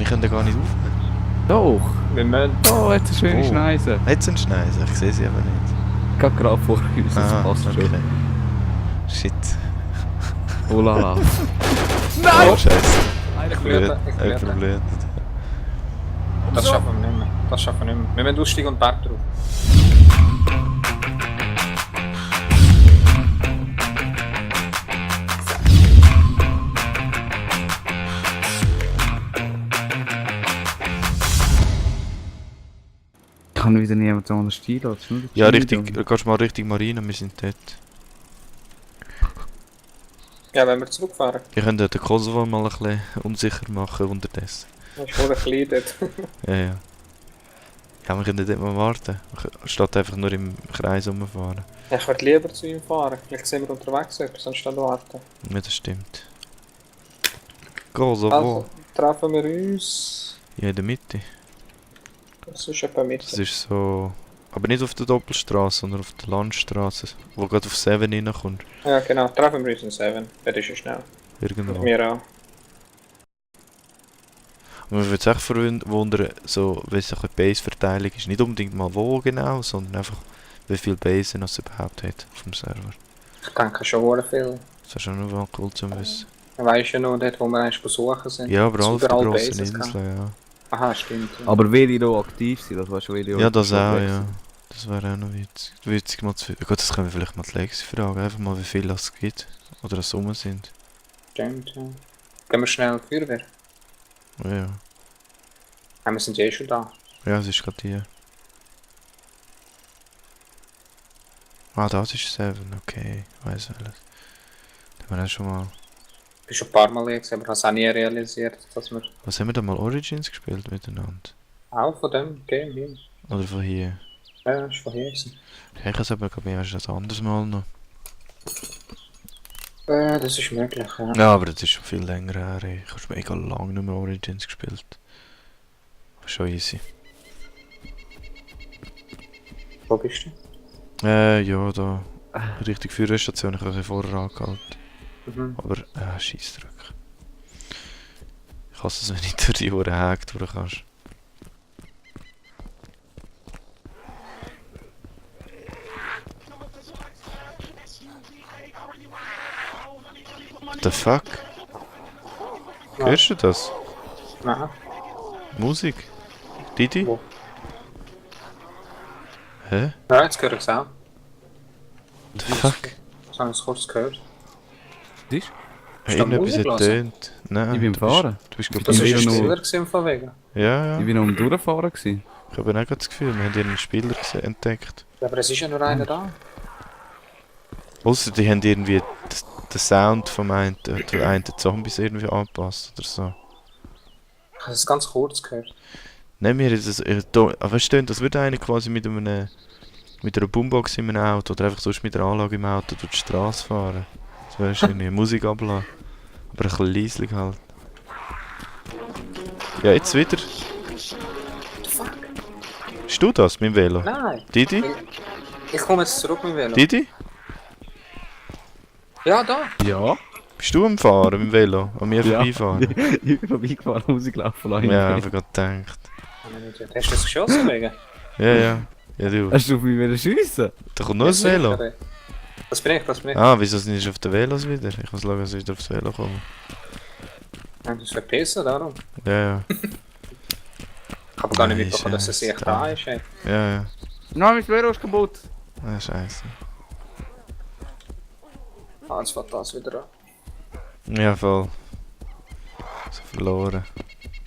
können gar nicht auf. Doch! Wir müssen... Oh, jetzt eine schöne Schneise. Jetzt ein Schneise, ich sehe sie aber nicht. Gerade vor uns, das passt okay. schon. Shit. Oh la la. Nein! Oh, Scheiße. Ich Blöd. blöd. Blöd. Das schaffen wir nicht mehr. Das schaffen wir nicht mehr. Wir müssen aussteigen und Berg drauf. Kann wieder niemand so anders stehen lassen. Ja, richtig. Gehst mal richtig Marine, wir sind dort. Ja, wenn wir zurückfahren. Wir können den Kosovo mal ein bisschen unsicher machen unterdessen. Das ist wohl ein klein dort. Ja, ja. Ja, wir können dort mal warten. Statt einfach nur im Kreis rumfahren. Ja, ich würde lieber zu ihm fahren. Vielleicht sind wir unterwegs, anstatt warten. Ja, das stimmt. Kosovo. Also, treffen wir uns... Ja, in der Mitte. Das ist etwa Mitte. Das ist so... Aber nicht auf der Doppelstraße, sondern auf der Landstraße, wo gerade auf 7 reinkommt. Ja, genau. Treffen wir uns in 7. Das ist ja schnell. Irgendwo. Mit mir auch. Und man würde sich echt wundern, so, wie es eine Base-Verteilung ist. Nicht unbedingt mal wo genau, sondern einfach, wie viele Basen es überhaupt hat auf dem Server. Ich denke schon sehr viel. Das ist schon noch mal cool zu wissen. Man weiss ja noch dort, wo wir eigentlich besuchen sind. Ja, aber Dass alle auf der überall grossen Bases Insel, ja. Aha, stimmt. Ja. Aber will ich noch aktiv sein, das war schon wieder... Ja, das auch, ja. Das wäre auch noch witzig. Witzig mal zu... Gut, das können wir vielleicht mal die Lexi fragen. Einfach mal, wie viel es gibt. Oder es rum sind. Stimmt, ja. Gehen wir schnell auf die Feuerwehr? Ja, ja. Ja, wir sind ja eh schon da. Ja, es ist gerade hier. Ah, das ist 7, okay. Weiss alles. Da haben wir auch schon mal... Ich bin schon ein paar Mal hier gesehen, aber ich habe es auch nie realisiert, dass wir... Was haben wir da mal Origins gespielt miteinander? Auch von dem Game hier. Oder von hier? Ja, das war hier gewesen. Ja, ich habe aber glaube ich erst ein anderes Mal noch. Das ist möglich, ja. Ja, aber das ist schon viel länger her. Ey. Ich habe schon mega lange nicht mehr Origins gespielt. Aber schon easy. Wo bist du? Ja, da. Richtig Führerstation, ich habe ein vorher angehalten. Mhm. Aber, Scheissdruck. Ich hasse es, wenn ich durch die Uhr hackt, wo du kannst. What the fuck? Ja. Hörst du das? Aha. Musik? Didi? Wo? Hä? Ja, jetzt höre ich es auch. What the fuck? Das habe ich kurz gehört. Was ist? Hast du Irgendetwas Musik hat gelassen? getönt. Nein, Ich bin du bist- fahren. Du bist Das Das gerade war ist ein ja Spieler nur- gewesen von wegen. Ja, ja. Ich bin noch am Durchfahren gewesen. Ich habe auch gerade das Gefühl, wir haben hier einen Spieler entdeckt. Ja, aber es ist ja nur einer da. Ausser die haben irgendwie den Sound vom einen Zombies irgendwie angepasst oder so. Ich habe es ganz kurz gehört. Nein, mir ist es... Aber es stimmt, das würde einer quasi mit einer Boombox in einem Auto oder einfach sonst mit einer Anlage im Auto durch die Straße fahren. Das wäre irgendwie Musik ablassen. Aber ein bisschen leislich halt. Ja, jetzt wieder. Fuck. Bist du das mit dem Velo? Nein. Didi? Ich komme jetzt zurück mit dem Velo. Didi? Ja, da. Ja. Bist du am Fahren mit dem Velo? An mir vorbeifahren? Ich bin vorbeigefahren, Musik laufen lassen. Ja, ich habe gerade gedacht. Hast du das geschossen wegen? Ja, ja. Ja, du. Hast du auf mich wieder schiessen? Da kommt noch ein Velo. Das bin ich. Ah, wieso sind nicht auf den Velos wieder? Ich muss schauen, dass ich wieder aufs Velo komme. Ja, das ist verpissen, darum. Ja, ja. Ich habe gar nicht Nein, mitbekommen, dass es echt da ist. Ey. Ja, ja. Nein, mein Velo ist kaputt. Ah, scheiße. Ah, jetzt fährt das wieder an. Ja, voll. So verloren.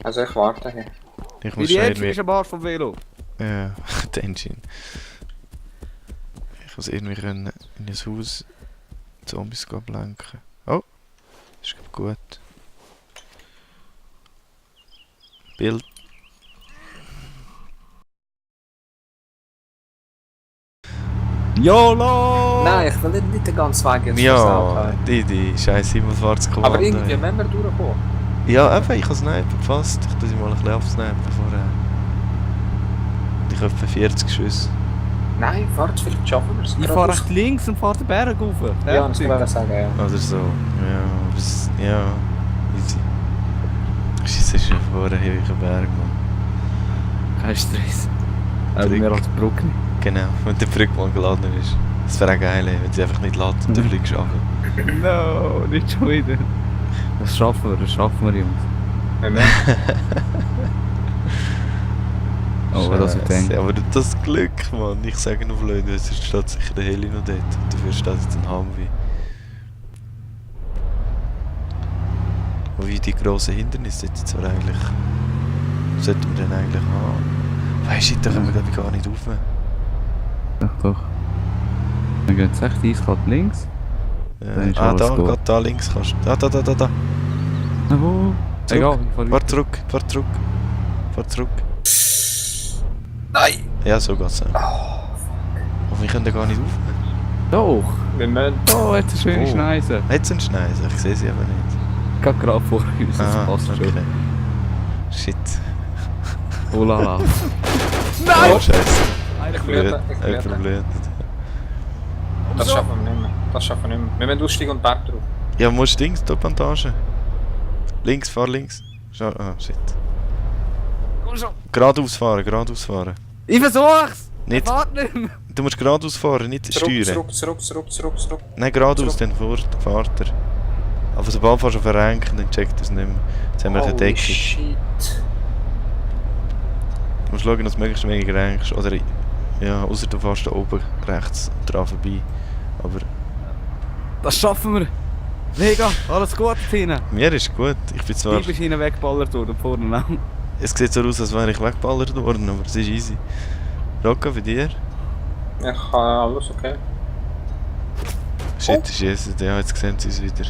Also ich warte hier. Ich Wie muss die schon Engine ist irgendwie... am Arsch vom Velo. Ja, die Engine. Ich muss irgendwie können in das Haus Zombies ablenken. Oh, das ist glaub gut. Bild. YOLO! Nein, ich will nicht den ganzen Weg jetzt Ja, versaut. die scheiß Himmelfahrtskommando. Aber irgendwie müssen wir durchkommen. Ja, eben, ich habe Sniper gefasst. Ich tue sie mal ein bisschen absnipen vorher. Ich habe etwa 40 Schüsse. Nein, fahrt, vielleicht schaffen wir es. Ich fahre rechts links und fahre den Berg rauf. Ja, das kann ich sagen, ja. Oder so. Ja, aber ja, easy. Scheiße, ist vor einen hohen Berg, Mann. Kein Stress. Drück. Mehr als die Brücke. Genau, wenn der Brücke mal geladen ist. Das wäre auch geil, ey, wenn sie einfach nicht laden und du fliegst runter. No, nicht schon wieder. Das schaffen wir, Jungs. Wir müssen. Oh, was ich Scheiße, denke. aber das Glück, Mann. Ich sage noch Leute, es steht sicher der Heli noch dort. Und dafür steht jetzt ein Humvee. Wie die grossen Hindernisse jetzt zwar eigentlich... Sollten wir dann eigentlich haben. Weisst du, da kommen wir glaube ich gar nicht rauf. Doch. Dann geht es echt eiskalt links. Dann ist Ah, alles da, gut. gerade da links kannst du. Da. Na wo? Zurück. Egal, ich fahr Fahr zurück. Fahr zurück. Nein! Ja, so geht's. Oh, Aber wir können da gar nicht rauf. Doch! wir müssen. Oh, jetzt eine schöne Oh. Schneise. Jetzt ein Schneise, ich sehe sie aber nicht. Geht gerade vor uns, das passt okay. schon. Shit. Oh la la. Oh, scheiße. Ich Blöd. blüte, ich blüte. Einfach blöd. Das schaffen wir nicht mehr. Das schaffen wir nicht mehr. Wir müssen aussteigen und Berg drauf. Ja, musst links, da Plantage. Links, fahr links. Schau, shit. Komm schon! Geradeaus fahren. Ich versuch's! Nicht, Fahrt nicht mehr! du musst geradeaus fahren, nicht steuern. Zurück. Nein, geradeaus, Zurück. dann fahrt er. Aber sobald du verrenken, dann checkt er es nicht mehr. Jetzt haben wir eine Holy Deckung. shit. Du musst schauen, dass du möglichst wenig renkst. Oder, ja, außer du fährst da oben rechts dran vorbei. Aber Das schaffen wir! Vega, alles gut hinten! mir ist gut. Ich bin zwar... Du bist hinten weggeballert worden, vorne auch. Es sieht so aus, als wäre ich weggeballert worden, aber es ist easy. Rocco, bei dir? Ich habe alles okay. Shit, ist Jesus. Ja, jetzt sehen sie uns wieder.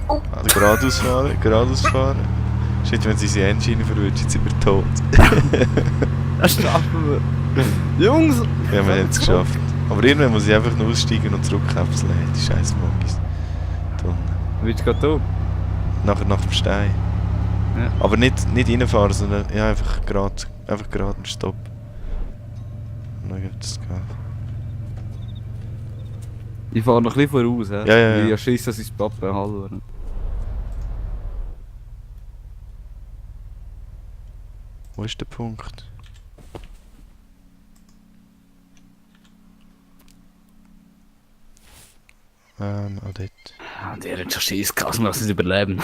Also geradeaus fahren. Shit, wenn sie unsere Engine verwünscht, sind wir tot. Das schaffen wir! Jungs! Ja, wir haben es geschafft. Aber irgendwann muss ich einfach nur aussteigen und zurückkapseln. Hey, die scheiß Mogis. Willst du gerade tot? Nach dem Stein. Ja. Aber nicht reinfahren, sondern ja, einfach gerade und Stopp. Schauen, ob das geht. Ich fahre noch ein bisschen voraus, he? Ja. Ich habe Schiss, dass ich das Papa halten. Wo ist der Punkt? Auch dort. Ah, der hat schon Schiss gehabt, dass sie es überleben.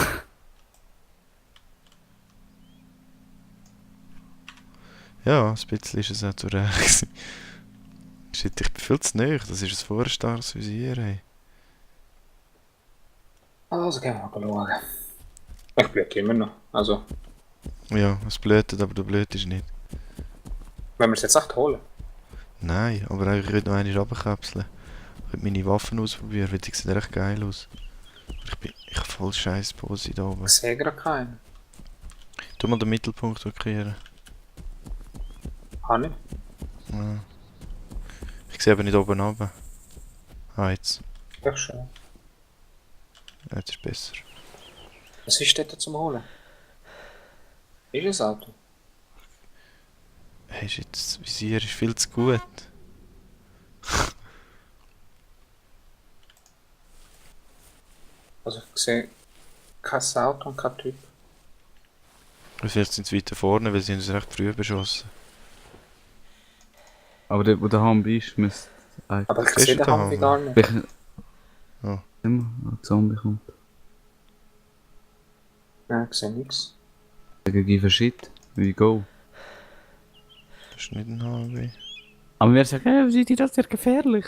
Ja, ein bisschen ist es auch zu recht. Shit, ich bin viel zu nahe. Das ist ein vorstarres Visier, ey. Also gehen wir mal schauen. Ich blüte immer noch. Also, Ja, es blötet, aber du blötest nicht. wenn wir es jetzt echt holen. Nein, aber eigentlich könnte noch eine runterkapseln. Ich könnte meine Waffen ausprobieren, weil die sehen echt geil aus. Ich habe voll scheiß Pose da oben. Ich sehe gerade keinen. Tu mal den Mittelpunkt markieren. Habe ich? Ja. Ich sehe aber nicht oben runter. Ah, jetzt. Ja, schön. Jetzt ist besser. Was ist dort zum Holen? Ist ein Auto? Hey, shit, das Visier ist viel zu gut. Also ich sehe kein Auto und kein Typ. Vielleicht sind sie weiter vorne, weil sie uns recht früh beschossen. Aber dort, wo der Humvee ist, müsste eigentlich Aber ich Siehst sehe du den da, Humvee Mann? gar nicht. immer Ja. ein Zombie kommt. Nein, ich sehe nichts. Wegen give a shit, we go. Das ist nicht ein HW. Aber wir sagen, seid ihr das sehr gefährlich?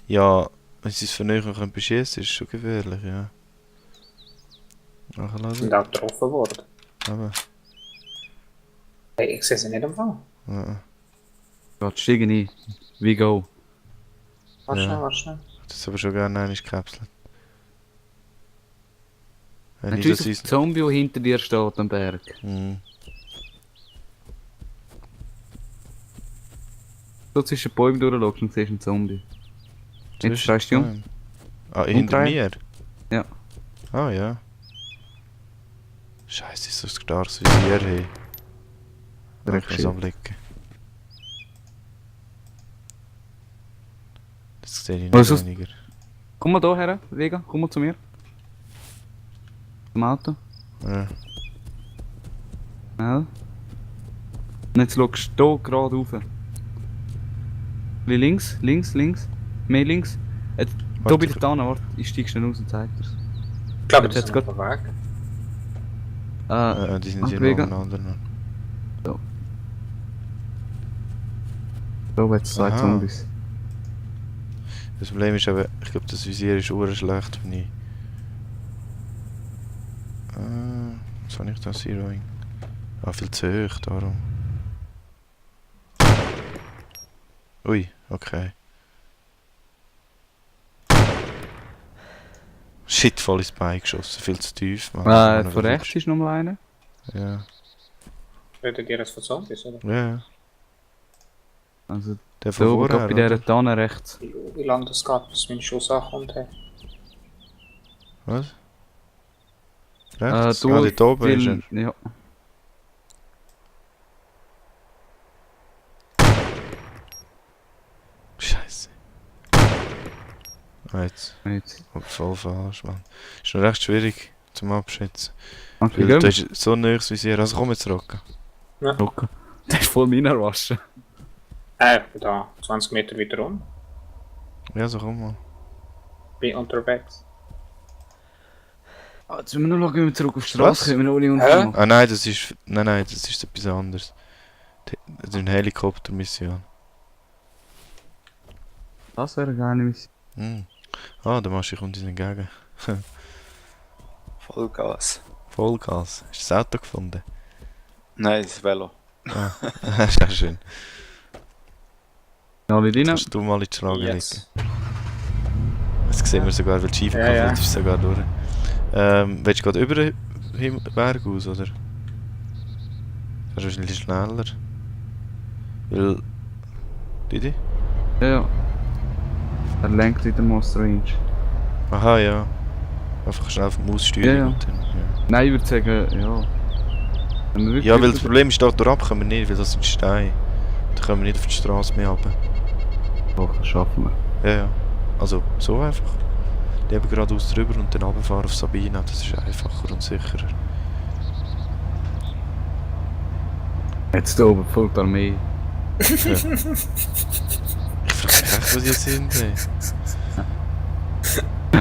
Ja, wenn sie es von euch noch beschießen, ist es schon gefährlich, ja. Sind Nachladen. auch getroffen worden. Aber, Hey, ich sehe sie nicht am Fall. ja. Gott, steigen ein, we go. Warte Ja. schnell, warte schnell. Das ist aber schon gerne einmal gekapselt. Wenn ich Natürlich das ist ist. ein Zombie, der hinter dir steht am Berg. Mhm. So zwischen den Bäumen durchschaust und siehst einen Zombie. Jetzt drehst du dich um. Ah, hinter Umdrehen. mir? Ja. Ah, ja. Scheiße, ist so ein starkes Visier, hey. Da Direkt kann ich es anblicken. Das sehe ich nicht Was ist das? weniger. Komm mal da her, Vega, komm mal zu mir. Zum Auto. Ja. Schnell. Und jetzt schaust du hier gerade rauf. Wie links, links, links. Mehr links. Hier Warte. bei der Tanne, warte. Ich steig schnell raus und zeig dir's. Ich glaube, Jetzt das hat's ist ein Weg. Ah, Die sind hier abwägen. noch anderen. da jetzt zwei Aha. Zombies. Das Problem ist aber, ich glaube, das Visier ist ur schlecht, wenn ich... Was habe ich da, Zeroing? Ah, viel zu hoch, darum. Ui, okay. Shit, voll ins Bein geschossen, viel zu tief, man. Von rechts ist noch mal einer. Ja, Redet ihr jetzt von Zombies, oder? ja. Also Der da von oben vorher, gerade bei oder? dieser Tanne rechts. Wie lange das geht, bis mein Schuss ankommt? Hey? Was? Rechts? du, Dort oben ist er. Ja. Scheiße. Jetzt. Jetzt. Voll falsch, Mann. Ist noch recht schwierig zum Abschätzen. Okay, Weil gehen du wir. hast so nahes Visier, also komm jetzt rocken. Okay. Der ist voll meiner Wasche. Da, 20 Meter weiter rum. Ja, so komm mal. Bin unterwegs. Jetzt müssen wir noch schauen, wie wir zurück auf die Straße Was? kommen, wir noch ohne Hä? Unfall. Ah nein, das ist... Nein, das ist etwas anderes. Das ist eine Helikoptermission. Das wäre gar nicht. Hm. Ah, der Maschi kommt uns entgegen. Vollgas. Vollgas. Hast du das Auto gefunden? Nein, das Velo. Ah, das ist auch schön. Alle rein. Kannst du mal in die Frage legen. Yes. Jetzt sehen wir sogar, weil die Scheibe Ja, ja. kaputt ist sogar durch. Willst du gerade über den Berg aus, oder? Das ist wahrscheinlich schneller. Weil... Didi? Ja, ja. Er lenkt wieder Monster Range. Aha, ja. Einfach schnell auf die Maus steuern Ja, ja. und dann... Ja. Nein, ich würde sagen, ja. Wenn wir wirklich Ja, weil das über- Problem ist, dort durchab können wir nicht, weil das sind Steine. Da können wir nicht auf die Straße mehr runter. Doch, das schaffen wir. Ja, ja. Also, so einfach. Lieber geradeaus drüber und dann runterfahren auf Sabina, das ist einfacher und sicherer. Jetzt da oben folgt die Armee. Ich frage mich echt, wo die sind, ey.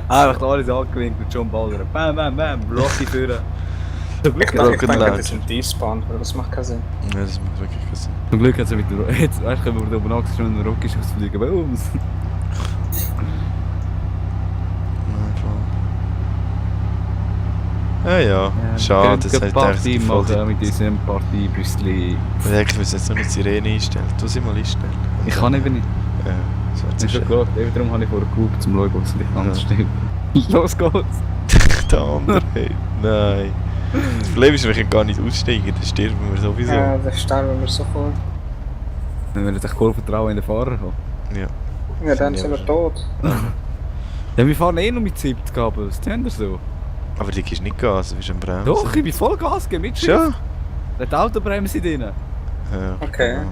Einfach alles angewinkt mit John Baller. Bam, bam, bam, Rocky führen. Zum Glück, Ich denke, Broken das Ledge. sind Despawn, weil das macht keinen Sinn. Ja, das macht wirklich keinen Sinn. Zum Glück hat sie mit der jetzt weißt, können wir da oben angeschaut und den Rocky-Schuss fliegen. Bei uns. Ja, ja. Schade, das hätte hätte Party echt voll machen mit unserem Partybüssli. Wirklich, wir müssen jetzt noch eine Sirene einstellen. Tu sie mal einstellen. Ich kann eben nicht. Ja, das wäre Ich zu habe schön. schon geschaut, eben darum habe ich vorher geguckt, um zu schauen, was nicht Ja. anders stimmt. Los geht's! Der andere, hey. Nein. Das Problem ist, wir können gar nicht aussteigen, dann sterben wir sowieso. Ja, dann sterben wir sofort. Wenn wir jetzt echt voll Vertrauen in den Fahrer haben. Ja. Ja, dann sind wir tot. Ja, wir fahren eh noch mit 70 Kabel, was tun wir so? Aber die gibst nicht Gas, du bist am Bremsen. Doch, ich bin voll Gas gegeben, mit Schon? Da hat die Autobremse drin. Ja, Okay. genau.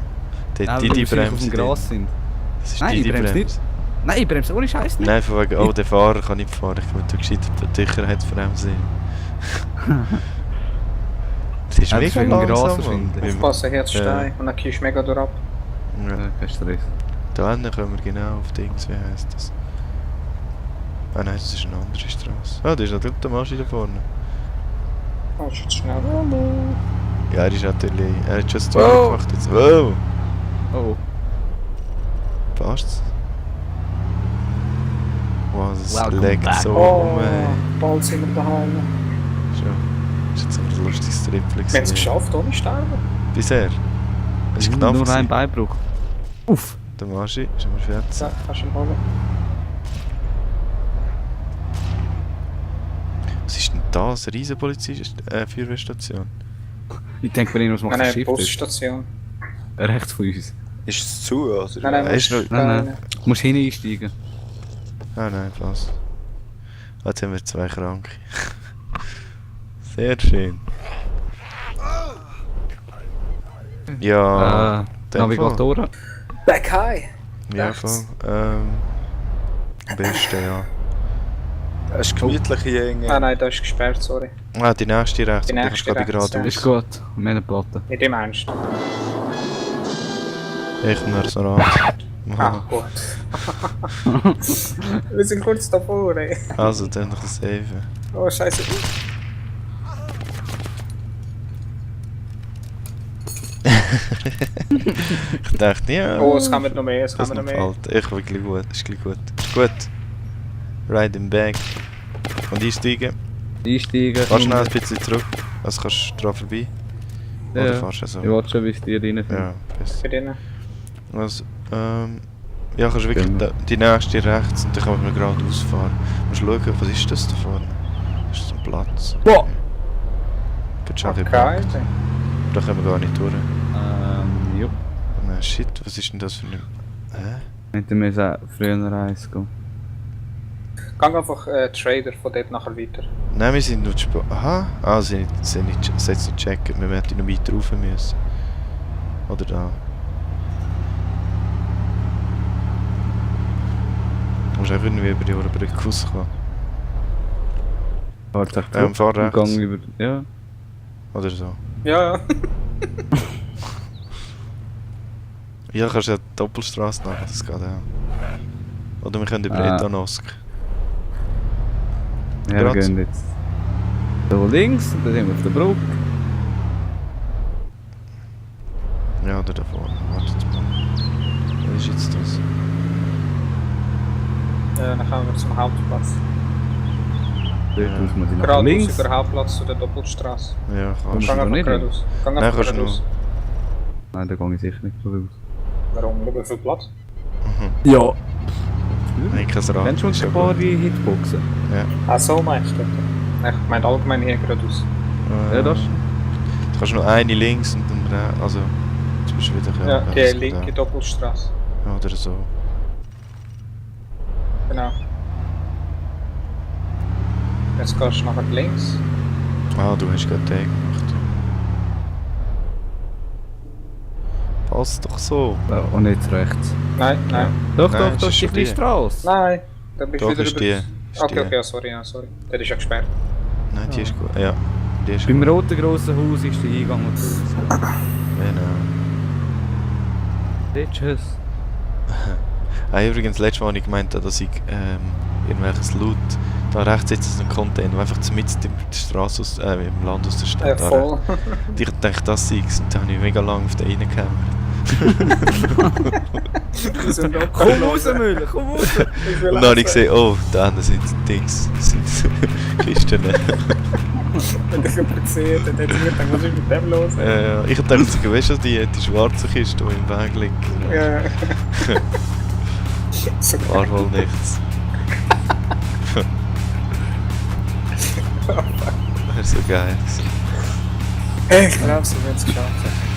Die Nein, weil wir Bremse. auf dem Gras sind. Das ist Nein, die ich bremse Bremse. nicht. Nein, ich bremse ohne Scheiß nicht. Nein, von wegen, oh, der Fahrer kann nicht fahren. Ich wollte gescheit die Sicherheitsbremse. Das ist Ja, das mega ist wegen dem Gras langsam, Mann. wahrscheinlich. Aufpassen, Herzstein. Und dann kiehst du mega durch ab. Ja. Ja, kein Stress. Da hinten kommen wir genau auf Dings, wie heisst das? Ah nein, das ist eine andere Straße. Ah, da ist natürlich der Maschi da vorne. Oh, ist jetzt schnell. Ja, er ist natürlich... Er hat schon das Wow. Tor gemacht jetzt. Wow! Oh, Passt's? Wow, das Welcome leckt back. so Oh, rum, ey. bald sind wir daheim. Schon. Das ist jetzt ein lustiges Triple Wir haben es gewesen. geschafft, ohne sterben. Bisher. Es ist knapp nur gewesen. ein Beinbruch. Uff! Der Maschi, sind wir fertig? Ja, kannst du ihn holen. Was ist denn das? Eine riesen Feuerwehrstation? Ich denke, wenn ich noch Nein, das nein, Schiff ist. Busstation. Rechts von uns. Ist es zu, oder? Nein, nein, Ist noch- Nein. Du musst hin einsteigen. Ah nein, passt. Jetzt haben wir 2 Kranke. Sehr schön. Ja, dem Navigatoren. Back high! Ja, rechts. voll. Am besten, ja. Es ist gemütliche Enge. Ah nein, da ist gesperrt, sorry. Ah, die nächste rechts. Die und ich nächste glaube ich rechts, geradeaus. Ist gut, wir haben eine Platte. Nicht im Ernst. Ich nur so Rat. Ah, gut. Wir sind kurz davor, ey. Also, dann noch ein Save. Oh, scheiße. Ich dachte, ja. Oh, es kommen noch mehr, es das kommen noch noch mehr. fällt. Ich will gleich gut. Ist gleich gut. Ist gut. Ride im Back. Und einsteigen. Einsteigen. Fahr schnell ein bisschen zurück. Also kannst du dran vorbei. Oder Ja. fahrst du so? Ich warte schon, bis die rein sind. Ja, besser. Für den. Also, ja, kannst du wirklich Genau. die nächste rechts und dann kann man geradeaus fahren. Musst schauen, was ist das da vorne? Ist das ein Platz? Boah! Geht schon Okay, ein bisschen. Da kommen wir gar nicht durch. Jo. Nein, shit, was ist denn das für ein... Hä? Hätten wir so früher Reis gehen. Gang einfach Trader von dort nachher weiter. Nein, wir sind nur zu spät. Aha! Ah, sie haben nicht checken. Wir hätten noch weiter rauf müssen. Oder da. Du musst einfach irgendwie über die Brücke rauskommen. Warte, Fahr rechts. Gang über. Ja. Oder so. Ja, ja. Ja, kannst ja die Doppelstrasse nehmen, das geht auch. Oder wir können über Ah. Etanosk. Wir Graz. gehen jetzt. So links, und dann sind wir auf der Brücke. Ja, oder da vorne. Wartet mal. Was ist jetzt das? Dann kommen wir zum Hauptplatz. Dort Ja. muss man sie nach Geradeaus links. über den Hauptplatz zu der Doppelstraße. Ja, Kommst kannst du Gang noch einfach nicht hin? geradeaus. Gang Nein, einfach kannst du geradeaus. Nein, da gehe ich sicher nicht geradeaus. Warum? Schau, wie viel Platz? Mhm. Ja. Nein, kein Rad. Wenn schon ist ja ein paar gut. Hitboxen. Ah, so meinst du? Ich meinte allgemein hier geradeaus. Ja, das. Du kannst noch eine links und dann... Also... Jetzt bist du wieder... Ja, die das geht linke Doppelstraße. auch. Oder so. Genau. Jetzt gehst du nachher links. Ah, du hast gerade den gemacht. Passt doch so. Ja, und jetzt rechts. Nein, nein. Doch, Nein, doch, das das ist ist die schon die. Straße. Nein. Da bist du Doch, wieder ist über... die. Ist Okay, die. okay, sorry, ja, sorry. Der ist ja gesperrt. Nein, die ist gut. Ja, die ist Beim gut. roten grossen Haus ist der Eingang und raus. Genau. Tschüss. Ah, übrigens, letztes Mal habe ich gemeint, dass ich irgendwelches Loot da rechts jetzt ist ein Container, der einfach mitten in der Straße aus, im Land aus der Stadt. Voll. Ich dachte, das sei es und dann habe ich mega lange auf den reingehämmert. Wir sind auch Komm raus, Müller, komm raus! Ich will Und dann habe ich auch gesehen, oh, da hinten sind Dings, sind Kisten. Wenn ich jemanden sehe, dann hätte ich mir gedacht, was ist mit dem los? Ich dachte sogar, weißt du, die schwarze Kiste, die im Weg liegt. Ja. So War wohl nichts. Das wäre so geil gewesen. Ich glaube, sie werden es geschafft haben.